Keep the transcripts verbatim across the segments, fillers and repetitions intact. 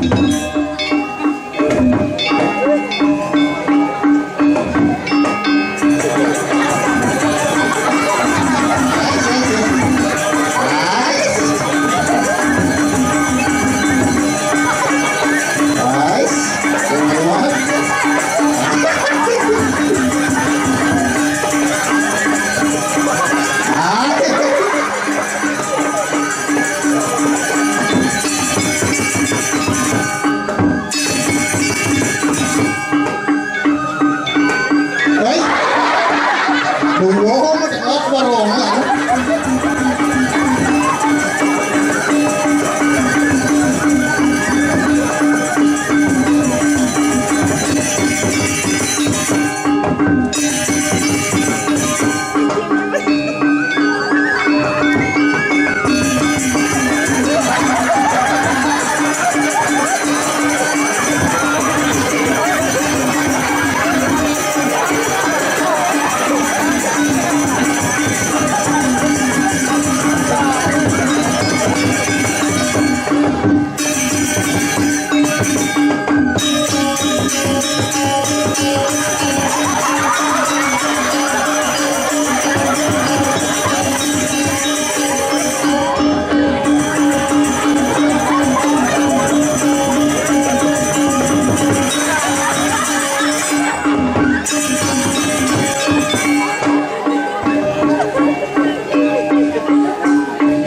Hei. Duh, wong kok ndelok warung.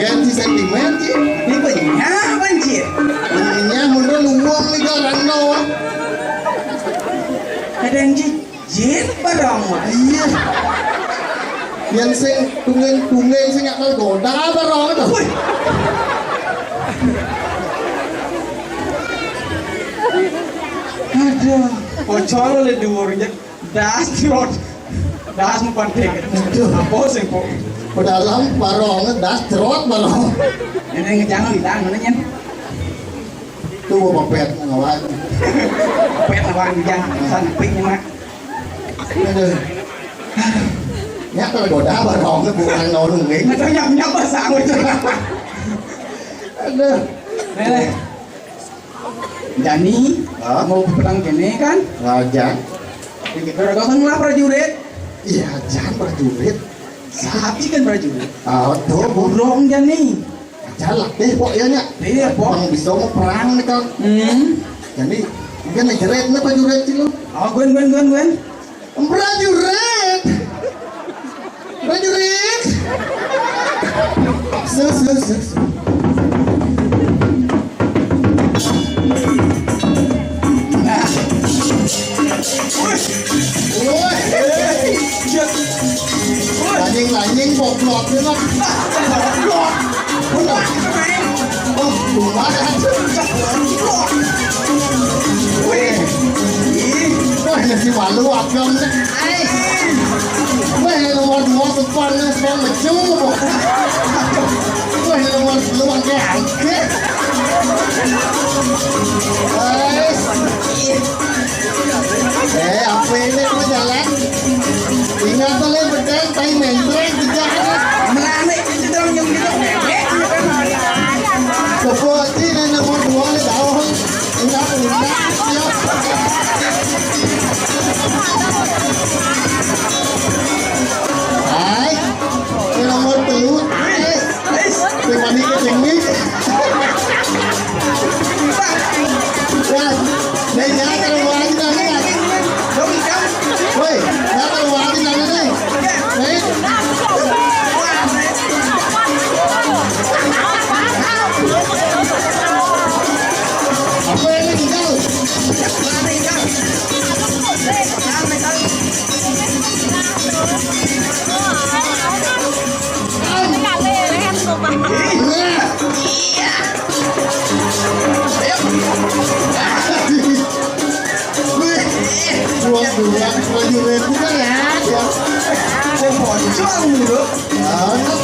Ganti sentimen, Ci. Ini banyak, Ci. Ini mundur luwung nih, Kak Rano. Kadang jijit barang. Iya. Yang sing tungen-tungen sing nggak tahu goda barang itu. Wih. Aduh, bocor le dhuwur, Cek. Das trot. Das mau pantek. Aduh. Apa sih, kok? Pedalam barong, das trot barong. Ini ngejang di tangan, ini, Nyen. Tuh, mau pepet ngawak. Pepet ngawak, ngejang. Sana, pik, nyemak. Aduh. Ya, kalau goda barong, bukan nonung, nih. Macam nyap-nyap, bahasa aku itu. Aduh. Nih, nih. Jani, hah? Mau perang kene kan? Raja. Gara-gara kan lah prajurit. Iya, jangan prajurit. Sapi kan prajurit. Ah, tuh, Bu. Burung Jani. Aja lah, eh, pok ya, Nyak. Iya, pok. Bang bisa mau perang nih, kan. Hmm. Jadi, mungkin nih jerit nih prajurit sih lu. Oh, gwen, gwen, gwen, gwen. Prajurit! Prajurit! Sus, sus, sus. Nah. Woi. Woi. Lanying-lanying, poplot, ya, kan? Poplot. Wah, lumayan. Wih. Wah, jadi malu abang. Wah, nomor dua depan, depan maju. Wah, nomor dua pakai angke. Guys. Eh, apa ini mau jalan? Ingat tuh, Le, betul, tai mentreng, tidak ada. Melame, itu dong, yang gitu, bebek, gitu kan. Seperti ini nomor dua, Le, tahu. Ingat, ingat, ya. Hai, ini nomor telu, hai. Sing wani ke sing mik. Ya, nih, ya, kalau wani tadi, ya. Woi, ya, kalau wani tadi, nih. Nih. Apa ini tinggal? Buang-buang tujuh ribu kan ya. Yang pocong dulu. Anak